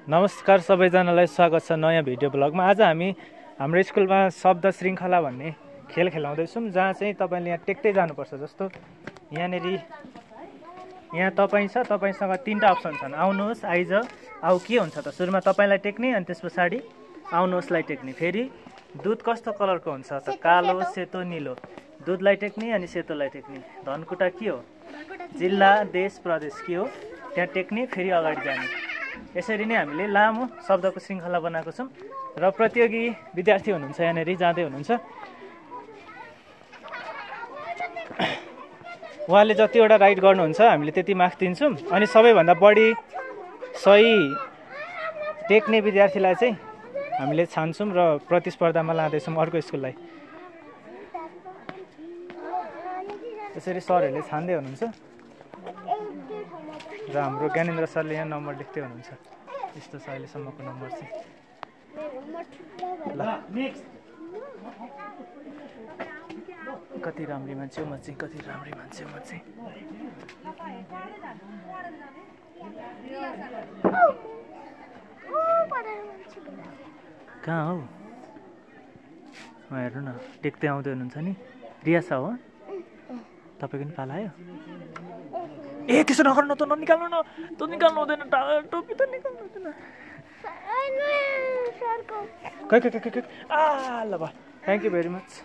नमस्कार सबैजनालाई स्वागत छ नयाँ भिडियो ब्लगमा। आज हामी हाम्रो स्कुलमा शब्द श्रृङ्खला भन्ने खेल खेलाउँदैछौँ, जहाँ चाहिँ तपाईँले यहाँ टेक्दै जानुपर्छ। जस्तो यहाँ तपाईँ छ, तपाईँसँग तीनटा अप्सन छन्, आउनुहोस्, आइज, आउ। के हुन्छ त? सुरुमा तपाईँलाई टेक्ने अनि त्यस पछाडि आउनुहोस्लाई टेक्ने। फेरि दुध कस्तो कलरको हुन्छ त? कालो, सेतो, निलो। दुधलाई टेक्ने अनि सेतोलाई टेक्ने। धनकुटा के हो? जिल्ला, देश, प्रदेश के हो? त्यहाँ टेक्ने, फेरि अगाडि जाने। यसरी नै हामीले लामो शब्दको श्रृङ्खला बनाएको छौँ र प्रतियोगी विद्यार्थी हुनुहुन्छ, यहाँनिर जाँदै हुनुहुन्छ। उहाँले जतिवटा राइट गर्नुहुन्छ हामीले त्यति मार्क्स दिन्छौँ, अनि सबैभन्दा बढी सही टेक्ने विद्यार्थीलाई चाहिँ हामीले छान्छौँ र प्रतिस्पर्धामा लाँदैछौँ अर्को स्कुललाई। यसरी सरहरूले छान्दै हुनुहुन्छ र हाम्रो ज्ञानेन्द्र सरले यहाँ नम्बर लेख्दै हुनुहुन्छ। यस्तो छ अहिलेसम्मको नम्बर चाहिँ। कति राम्री मान्छे हो म चाहिँ, कति राम्री मान्छे हो म चाहिँ। कहाँ हौ? हेर्नु न, टेक्दै आउँदै हुनुहुन्छ नि। रियासा हो? तपाईँको नि पाला आयो? ए त्यसो नगर्नु त, ननिकाल्नु न, त निकाल्नु हुँदैन, टोपी त निकाल्नु हुँदैन। खै आ ल भयो, थ्याङ्क यू भेरी मच।